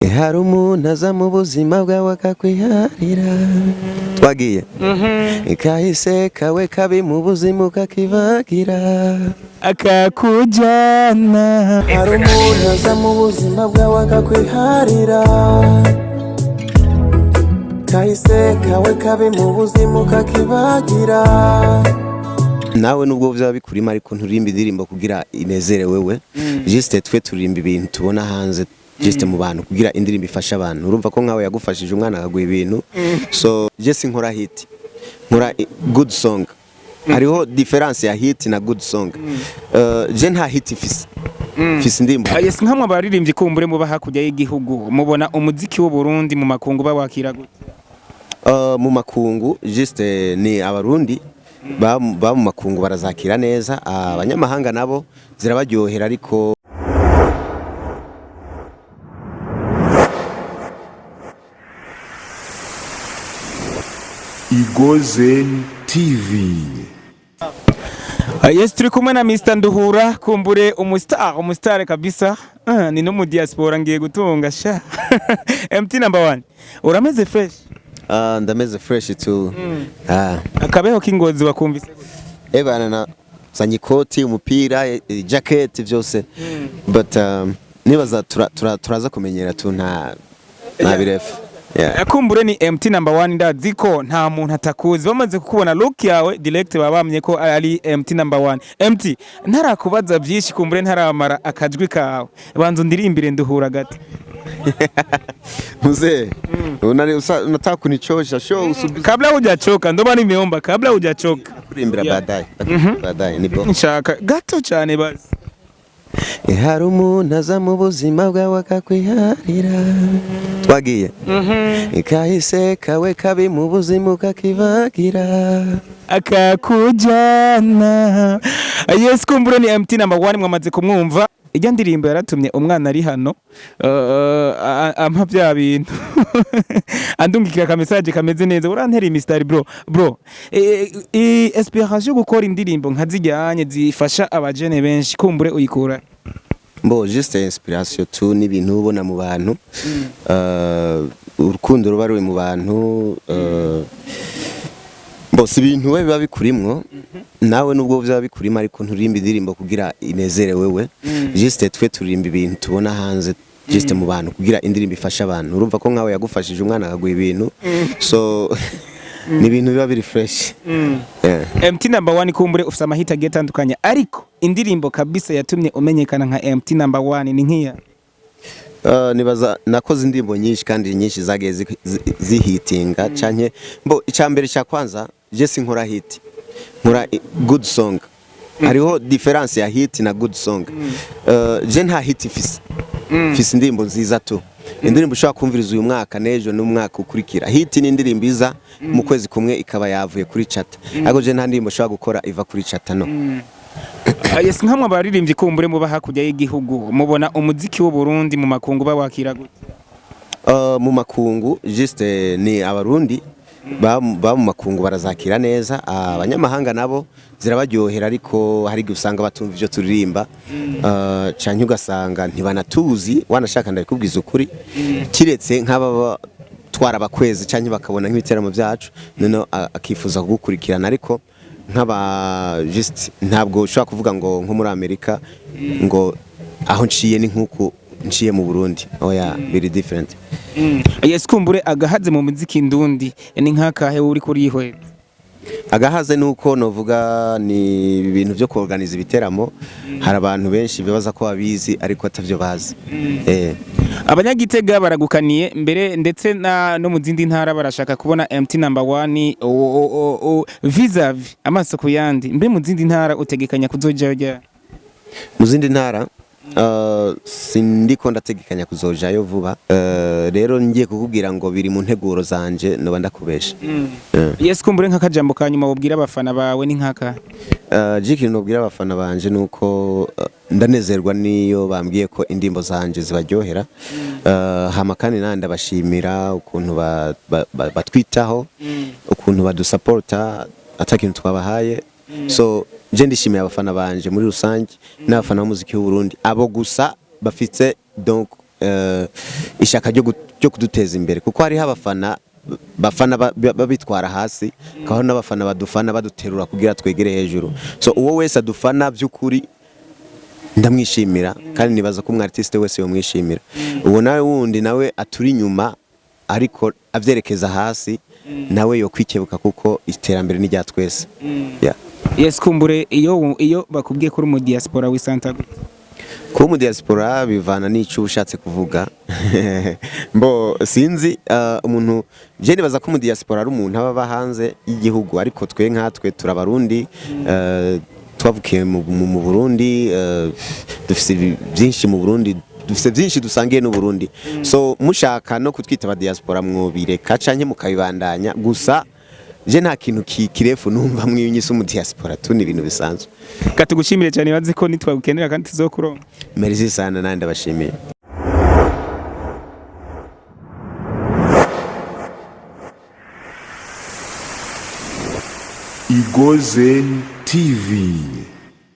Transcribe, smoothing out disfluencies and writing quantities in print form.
Hari umuntu aza mu buzima bwawe akakwiharira. Twagiye, kahise kawe kabi mu buzima ukakibagira, akakujyana. Hari umuntu aza mu buzima bwawe akakwiharira, kahise kawe kabi mu buzima ukakibagira. Nawe nubwo byaba bikurimo, ariko nturirimba indirimbo kugira inezere wewe. Juste twe turirimba ibintu tubona hanze, juste mu bantu, kugira indirimbo ifasha abantu. Urumva ko nkawe yagufashije umwana akaguha ibintu. So je sinkora hit, nkora good song. Hariho difference ya hit na good song. Je nta hit ifise, mfise indirimbo. Yes, nkamwe abaririmbyi kumbure muba hakurya y'igihugu, mubona umuziki w'u Burundi mu makungu bawakira gute? Mu makungu, juste ni Abarundi ba mu makungu barazakira neza, abanyamahanga nabo zirabaryohera, ariko Igozen TV. Yes, turi kumwe na Mr Nduhura, kumbure umustar, umustar kabisa. Ni no mu diaspora ngiye gutunga sha. MT number 1, urameze fresh? Ndameze fresh tu. Akabeho k'ingozi wakumvise gute? Ebana, na zanye ikoti, umupira, jacket, byose, but nibaza turaza kumenyera tu, nta birefu, yeah. Kumbure ni MT number 1, ndazi ko nta muntu atakuzi. Bamaze kukubona look yawe direct baba bamenye ko ari MT number 1. MT, ntarakubaza byinshi, kumbure ntaramara akajwi kawe, banza undirimbire Nduhura gato. Mzee, unataka kunichosha show usubi. Kabla hujachoka, ndo maana nimeomba kabla hujachoka. Kurimbira baadaye, baadaye ni bo. Nshaka gato cyane basi. Hari umuntu aza mu buzima bwawe akakwiharira. Twagiye, kahise kawe kabi mu buzima ukakibagira, akakujyana. Yes, kumbure ni MT number 1, mwamaze kumwumva. Ijya ndirimbo yaratumye umwana ari hano ampa bya bintu, andungikira ka message kameze neza. Urantera imistari, bro, bro. Inspiration yo gukora indirimbo nka zijyanye zifasha abajene benshi, kumbure uyikura? Mbo juste inspiration tu n'ibintu ubona mu bantu, urukundo ruba ruri mu bantu. Mbo si ibintu we biba bikurimwo. Nawe nubwo byaba bikurimo, ariko nturirimba indirimbo kugira inezere wewe. Juste twe turirimba ibintu tubona hanze, juste mu bantu, kugira indirimbo ifasha abantu. Urumva ko nkawe yagufashije umwana akaguha ibintu, so ni ibintu biba biri fresh, yeah. MT number 1, kumbure ufite amahita agiye atandukanye, ariko indirimbo kabisa yatumye umenyekana nka MT number 1 ni nkiya? Nibaza nakoze indirimbo nyinshi kandi nyinshi zagiye zihitinga canke mbo icambere cya kwanza, je sinkora hit, nkora good song. Hariho difference ya hit na good song. Je nta hit ifise, mfise indirimbo nziza tu, indirimbo ushobora kumviriza uyu mwaka n'ejo n'umwaka ukurikira. Hit ni indirimbo iza mu kwezi kumwe ikaba yavuye kuri chart, ariko je nta ndirimbo ushobora gukora iva kuri chart, no. Yes, nkamwe abaririmbyi kumbure muba hakurya y'igihugu, mubona umuziki w'u Burundi mu makungu bawakira gute? Mu makungu, juste ni Abarundi ba mu makungu barazakira neza, abanyamahanga nabo zirabaryohera, ariko hari igihe usanga batumva ivyo turirimba, canke ugasanga ntibanatuzi. Wanashaka ndabikubwiza ukuri, kiretse nk'ababa twarabakwezi canke bakabona nk'ibiteramo byacu, noneho akifuza kugukurikirana. Ariko nk'aba just ntabwo ushobora kuvuga ngo nko muri Amerika ngo aho nciye ni nk'uku nciye mu Burundi. Oya, biri different. Yes, kumbure agahaze mu muziki ndundi ni nk'akahe uri kurihweza? Agahaze nuko novuga ni ibintu byo kuorganiza ibiteramo. Hari abantu benshi bibaza ko babizi ariko atavyo bazi. Abanyagitega baragukaniye mbere, ndetse na no mu zindi ntara barashaka kubona MT number 1 vis-a-vis, amaso ku yandi. Mbe mu zindi ntara utegekanya kuzojayo ryari? Mu zindi ntara, sindiko ndategekanya kuzojayo vuba. Rero ngiye kukubwira ngo biri mu nteguro zanje, noba ndakubesha. Yes, kumbure nk'akajambo ka nyuma wobwira abafana bawe ni nk'aka? Je ikintu nobwira abafana banje nuko ndanezerwa niyo bambwiye ko indirimbo zanje zibaryohera. Hama kandi nandi ndabashimira ukuntu batwitaho, ukuntu badusuporta ata kintu twabahaye. So je ndishimiye abafana banje muri rusange n'abafana b'umuziki w'u Burundi, abo gusa bafite donc ishaka ryo kuduteza imbere, kuko hariho abafana bafana babitwara hasi, kaho n'abafana badufana baduterura kugira twegere hejuru. So uwo wese adufana by'ukuri ndamwishimira, kandi nibaza ko umu artiste wese yomwishimira. Uwo nawe wundi nawe aturi inyuma ariko avyerekeza hasi, nawe yokwikebuka, kuko iterambere ni rya twese, yeah. Yes, kumbure iyo bakubwiye ko uri mu diaspora wisanta gute? Kuba mu diaspora bivana n'icyo ushatse kuvuga. Mbo sinzi, umuntu je nibaza ko mu diaspora ari umuntu aba aba hanze y'igihugu, ariko twe nkatwe turabarundi, twavukiye mu Burundi, dufise byinshi mu Burundi, dufise byinshi dusangiye n'u Burundi. So mushaka no kutwita aba diaspora mwobireka canke mukabibandanya. Gusa je nta kintu kirefu numva mwinyise mu diaspora tu, ni ibintu bisanzwe. Katugushimire cyane, bazi ko nitwagukenera kandi tuzokuronka. Merci sana, nandi ndabashimiye. Igozen TV.